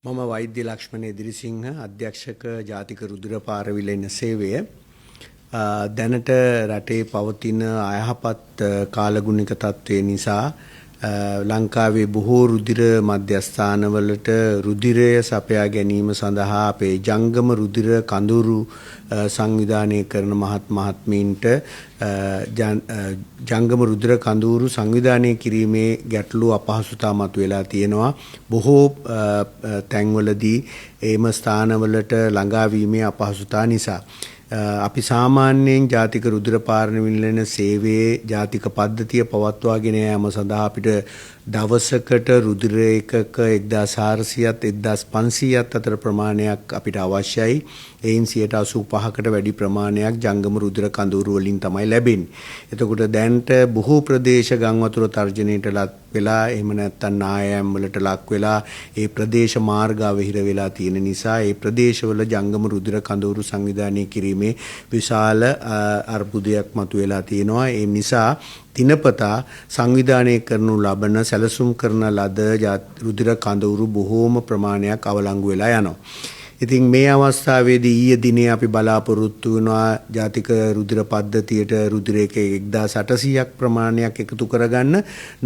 මම වෛද්‍ය ලක්ෂ්මණ එදිරිසිංහ, අධ්‍යක්ෂක, ජාතික රුධිර පාරවිලෙන සේවය. දැනට රටේ පවතින අයහපත් කාලගුණික තත්ත්වය නිසා ලංකාවේ බොහෝ රුධිර මධ්‍යස්ථානවලට රුධිරය සපයා ගැනීම සඳහා අපේ ජංගම රුධිර කඳවුරු සංවිධානය කරන මහත් මහත්මීන්ට ජංගම රුධිර කඳවුරු සංවිධානය කිරීමේ ගැටලු අපහසුතා මතුවලා තියෙනවා. බොහෝ තැන්වලදී එම ස්ථානවලට ළඟා වීමේ අපහසුතා නිසා අපි සාමාන්‍යයෙන් ජාතික රුධිර පාලන සේවයේ ජාතික පද්ධතිය පවත්වාගෙන යාම සඳහා අපිට දවසකට රුධිර ඒකක 1400ත් 1500ත් අතර ප්‍රමාණයක් අපිට අවශ්‍යයි. එයින් 85කට වැඩි ප්‍රමාණයක් ජංගම රුධිර කඳවුරු වලින් තමයි ලැබෙන්නේ. එතකොට දැන්ට බොහෝ ප්‍රදේශ ගම් වතුර තර්ජනයට ලක් වෙලා, එහෙම නැත්නම් නායෑම් වලට ලක් වෙලා, ඒ ප්‍රදේශ මාර්ග අවහිර වෙලා තියෙන නිසා ඒ ප්‍රදේශවල ජංගම රුධිර කඳවුරු සංවිධානය කිරීමේ විශාල අර්බුදයක් මතුවෙලා තියෙනවා. ඒ නිසා දිනපතා සංවිධානය කරනු ලබන, සැලසුම් කරන ලද රුධිර කඳවුරු බොහෝම ප්‍රමාණයක් අවලංගු වෙලා යනවා. ඉතින් මේ අවස්ථාවේදී ඊයේ දිනේ අපි බලාපොරොත්තු වෙනවා ජාතික රුධිර පද්ධතියට රුධිර එක 1800ක් ප්‍රමාණයක් එකතු කරගන්න.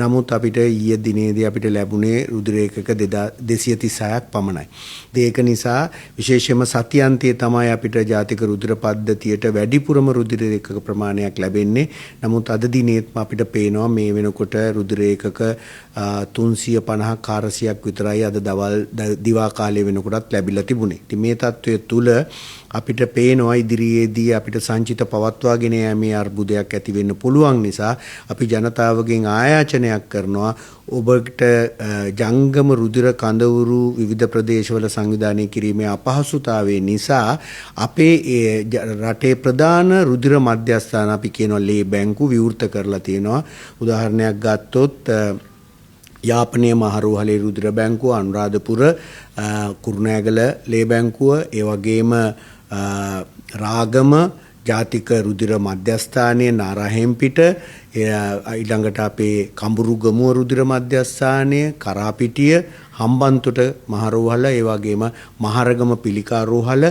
නමුත් අපිට ඊයේ දිනේදී අපිට ලැබුණේ රුධිර ඒකක 236ක් පමණයි. ඒක නිසා විශේෂයෙන්ම සතියන්තයේ තමයි අපිට ජාතික රුධිර පද්ධතියට වැඩිපුරම රුධිර ඒකක ප්‍රමාණයක් ලැබෙන්නේ. නමුත් අද දිනේත්ම අපිට පේනවා මේ වෙනකොට රුධිර ඒකක 350ක් 400ක් විතරයි අද දවල් දිවා කාලය වෙනකොටත් ලැබිලා තිබුණේ. ඉතින් මේ තත්ත්වය තුල අපිට පේනවා ඉදිරියේදී අපිට සංචිත පවත්වාගෙන යෑමේ අර්බුදයක් ඇති වෙන්න පුළුවන් නිසා අපි ජනතාවගෙන් ආයාචනයක් කරනවා, ඔබට ජංගම රුධිර කඳවුරු විවිධ ප්‍රදේශවල සංවිධානය කිරීමේ අපහසුතාවය නිසා අපේ රටේ ප්‍රධාන රුධිර මධ්‍යස්ථාන, අපි කියනවා ලේ බැංකු, විවෘත කරලා තියෙනවා. උදාහරණයක් ගත්තොත් යාපනය මහරෝහලේ රුධිර බැංකුව, අනුරාධපුර, කුරුණෑගල ලේ බැංකුව, ඒ වගේම රාගම ජාතික රුධිර මධ්‍යස්ථානය නාරාහෙම්පිට, ඊළඟට අපේ කඹුරුගමුව රුධිර මධ්‍යස්ථානය, කරාපිටිය, හම්බන්තොට මහරෝහල, ඒ වගේම මහරගම පිළිකා රෝහල,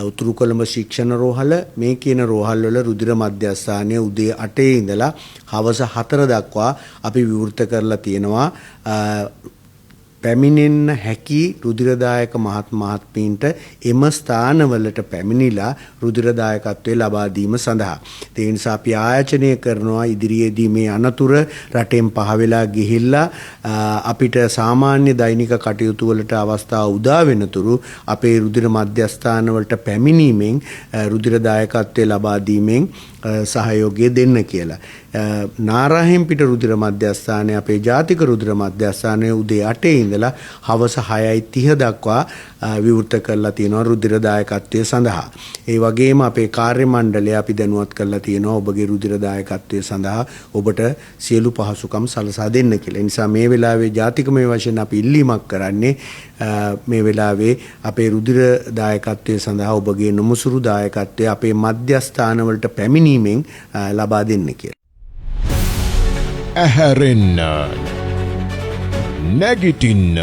උතුරු කොළඹ ශික්ෂණ රෝහල, මේ කියන රෝහල් වල රුධිර මධ්‍යස්ථානය උදේ 8 ඉඳලා හවස 4 දක්වා අපි විවෘත කරලා තියෙනවා. පැමිණෙන්න හැකි රුධිරදායක මහත් මහත්මීන්ට එම ස්ථානවලට පැමිණිලා රුධිරදායකත්වය ලබා දීම සඳහා. ඒ නිසා අපි ආයාචනය කරනවා ඉදිරියේදී මේ අනතුර රටෙන් පහ වෙලා ගිහිල්ලා අපිට සාමාන්‍ය දෛනික කටයුතු වලට අවස්ථාව උදා වෙනතුරු අපේ රුධිර මධ්‍යස්ථානවලට පැමිණීමෙන් රුධිරදායකත්වය ලබා දීමෙන් සහයෝගය දෙන්න කියලා. නාරාහෙම්පිට රුධිර මධ්‍යස්ථානය, අපේ ජාතික රුධිර මධ්‍යස්ථානය, උදේ 8 ඉඳලා හවස 6:30 දක්වා විවෘත කරලා තියෙනවා රුධිර දායකත්වය සඳහා. ඒ වගේම අපේ කාර්ය මණ්ඩලය අපි දැනුවත් කරලා තියෙනවා ඔබගේ රුධිර දායකත්වය සඳහා ඔබට සියලු පහසුකම් සලසා දෙන්න කියලා. ඒ නිසා මේ වෙලාවේ ජාතිකමය වශයෙන් අපි ඉල්ලීමක් කරන්නේ මේ වෙලාවේ අපේ රුධිර දායකත්වය සඳහා ඔබගේ නොමසුරු දායකත්වය අපේ මධ්‍යස්ථානවලට පැමිණීමෙන් ලබා දෙන්න කියලා. ඇහැරෙන්න, නැගිටින්න.